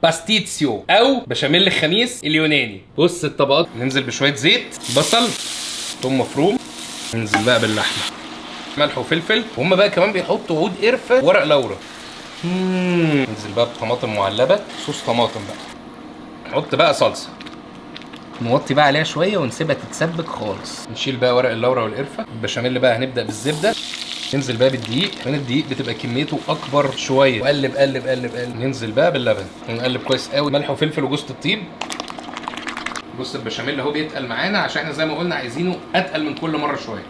باستيتسيو او بشاميل الخميس اليوناني. بص الطبقات، ننزل بشوية زيت، بصل، ثوم مفروم، ننزل بقى باللحمه، ملح وفلفل، وهم بقى كمان بيحطوا عود قرفه ورق لورا. ننزل بقى بطماطم معلبه، صوص طماطم بقى، نحط بقى صلصه، نوطي بقى عليها شوية ونسيبها تتسبك خالص. نشيل بقى ورق اللورا والقرفه. البشاميل بقى هنبدا بالزبده، ننزل بقى بالدقيق، من الدقيق بتبقى كميته اكبر شوية، وقلب قلب قلب قلب. ننزل بقى باللبن ونقلب كويس قوي، ملح وفلفل وجوز الطيب. بص البشاميل اهو بيتقل معانا، عشان احنا زي ما قلنا عايزينه اتقل من كل مرة شوية.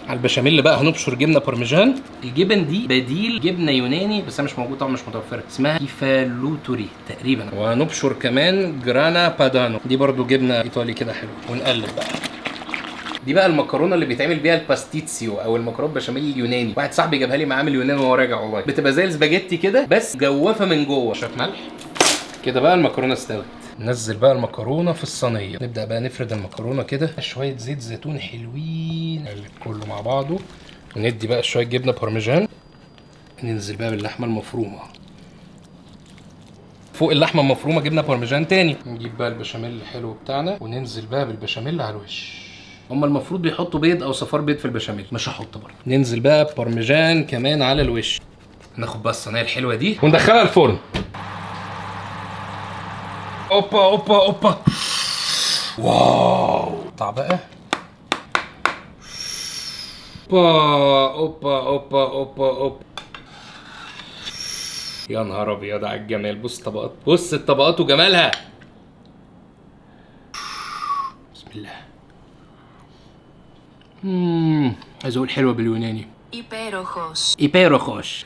على البشاميل بقى هنبشر جبنه بارميجان. الجبن دي بديل جبنه يوناني بس هي مش موجودة طبعا، مش متوفرة، اسمها كيفالوتوري تقريبا. وهنبشر كمان جرانا بادانو، دي برضو جبنه ايطالي كده حلو. ونقلب بقى. دي بقى المكرونه اللي بيتعمل بيها الباستيتسيو او المكرونه بشاميل اليوناني. واحد صاحبي جابها لي معاه من اليونان وهو راجع، والله بتبقى زي السباجيتي كده بس جوافه من جوه. شوية ملح كده بقى. المكرونه استوت، ننزل بقى المكرونه في الصينية. نبدا بقى نفرد المكرونه كده، شوية زيت زيتون حلوين، نقلب كله مع بعضه، وندي بقى شوية جبنه بارميجان. ننزل بقى باللحمه المفرومه، فوق اللحمة المفرومه جبنه بارميجان تاني. نجيب بقى البشاميل الحلو بتاعنا وننزل بقى بالبشاميل على الوش. هما المفروض بيحطوا بيض او صفار بيض في البشاميل، مش هحط برضه. ننزل بقى بارميجان كمان على الوش. ناخد بقى الصينية الحلوة دي وندخلها الفرن. اوبا اوبا اوبا، wow. قطع بقى. اوبا اوبا اوبا اوبا اوبا، يا نهار ابيض على الجمال. بص الطبقات، بص الطبقات وجمالها. بسم الله. عايز اقول حلوة باليوناني. Υπέροχος. υπέροχος.